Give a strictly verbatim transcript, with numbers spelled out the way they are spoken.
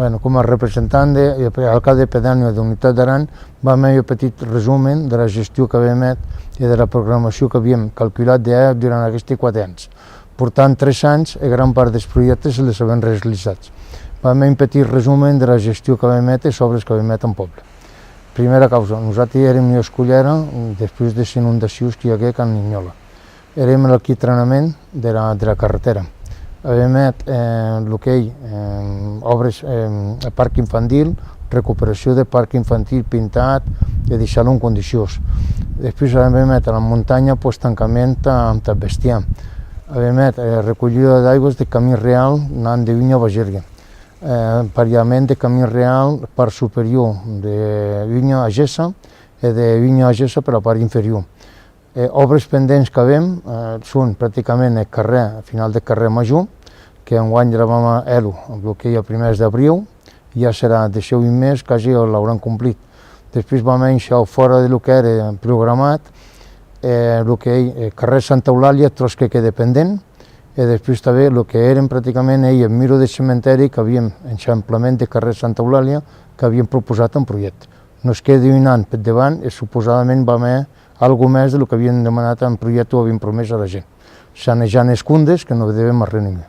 Bueno, coma representant de, e alcalde pedani d'Unitat d'Aran, vam hèr un petit resumen de la gestion qu'avem hèt e de la programacion qu'aviam calculat de hèr durant aguesti quatre ans. Portam tres ans e gran part des projèctes les avem realizats. Vam hèr un petit resumen de la gestion qu'avem hèt e es òbres qu'avem hèt en pòble. Primièra causa, nosati èrem ua escolhèra despús des inondacions qu'i aguec en Linhòla. Èrem l'aqui trenament de la, de la carretèra. Avem hèt, eh, lo qu'ei, eh, òbres, eh, parc infantil, recuperacion de parc infantil pintat e deishar-lo en condicions. Despús avem hèt a la montanha, pues, tancament a, a bestiar. Avem hèt, eh, reculhida d'aigües de camin real, anant de Unha a Bagergue. Eh, pariament de camin real, part superior de Unha a Gessa e de Unha a Gessa per la part inferior. Eh, òbres pendents qu'avem, eh, son practicament eth carrèr, final de carrèr Major, que enguan ja vam a hèr-lo, lo qu'ei a primèrs d'abriu, ja serà de seu un mes, quasi l'auram complit. Despús vam hèr un shau fòra de lo qu'ère programat, eh, lo qu'ei, eh, carrèr Santa Eulàlia, tròç que quede pendent, e despús tanben lo que èrem practicament ei eth muro de cementèri qu'avíem, en shamplament de carrèr Santa Eulàlia, qu'avíem proposat en projècte. Nos quede un an peth devant e suposadament vam hèr algo mès de lo qu'avíem demanat en projècte o avíem promés ara gent. Sanejant es compdes, que non devem arren a ningú.